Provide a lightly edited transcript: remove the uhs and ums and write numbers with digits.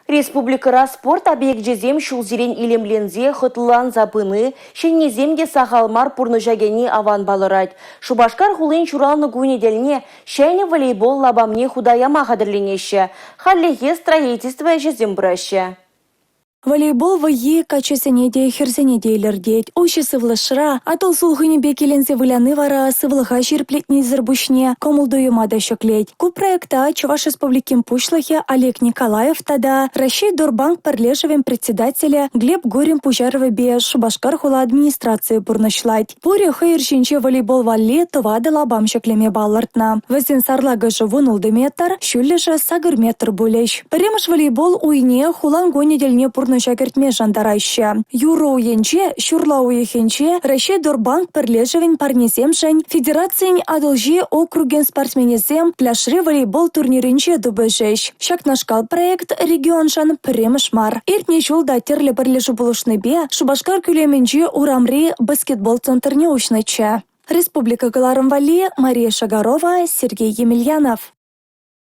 Республикӑра спорт объекчӗсем ҫулсерен илемленсе, хӑтлӑланса пыни, ҫӗннисем те сахал мар пурнӑҫа кӗни аван палӑрать. Шупашкар хулин ҫуралнӑ кунӗ тӗлне ҫӗнӗ волейбол лапамне хута яма хатӗрленеҫҫӗ. Хальлӗхе строительство ӗҫӗсем пыраҫҫӗ. Волейбол вӑййи каччӑсене те, хӗрсене те илӗртет. Уҫӑ сывлӑшра Атӑл сулхӑнӗпе киленсе выляни вара сывлӑха ҫирӗплетнисӗр пуҫне кӑмӑл-туйӑма та ҫӗклет. Ку проекта Чӑваш Республикин Пуҫлӑхӗ Олег Николаев тата Раҫҫей Дорбанк пӗрлешӗвӗн председателӗ Глеб Гурин пуҫарӑвӗпе Шупашкар хула администрацийӗ пурнӑҫлать. Пурӗ хӑйӑр ҫинче волейбол валли тӑватӑ лапам ҫӗклеме палӑртнӑ. Вӗсен сарлакӑшӗ 16 метр, ҫӳллӗшӗ 8 метр пулӗҫ. Пӗрремӗш волейбол уйне хулан кунӗ тӗлне пурнӑҫа кӗртме шантараҫҫӗ. Юрӑ уйӗнче ҫурла уйӑхӗнче Раҫҫей Дорбанк пӗрлешӗвӗн парнисемшӗн федерацин Атӑлҫи округӗн спортсменӗсем пляжри волейбол турнирӗнче тупӑшӗҫ. Ҫакнашкал проект регионшӑн пӗрремӗш мар. Иртнӗ ҫул та тӗрлӗ пӗрлешӳ пулӑшнипе Шупашкар кӳлемӗнчи урамри баскетбол центрне уҫнӑччӗ. Республика кӑларӑм валли Мария Шагарова, Сергей Емельянов.